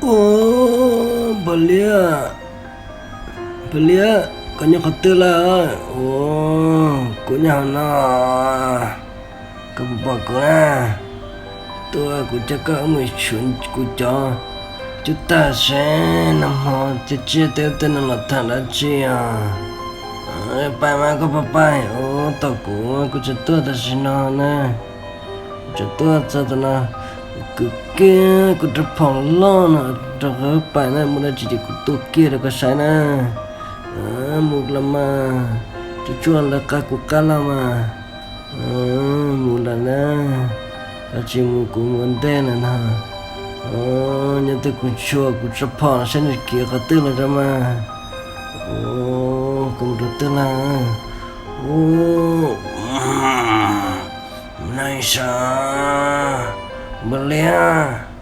Ua, Npawg Liab, Npawg Liab, koj nyob qhov twg lawm? Ua, kuv nyob hauv no. Koj puas pom kuv na? Tuaj, kuv coj koj mus xyuas kuv cov cub tag seb nag hmo tsiaj teb tej no los tham dab tsi os. Pais mas koj pais pais, ua, tom kuv, kuv tseem tuaj tam sim no na. Kuv tseem tuaj txog tom no, kwv kiag kuv rab phom loj no rau qhov pais na, mus dab tsi ces kuv tuaj kiag rau koj saib na. Mus los mas, tsuag tsuag lawv qab kuv qab los mas. Mus lawm na, koj tsis mus kuv mus ua ntej lawm no. Nyob twg kuv xyuas kuv rab phom no saib nws kiv qhov twg los rau mas. Koj mus rau twg lawm? Ua, nag sav, Npawg Liab.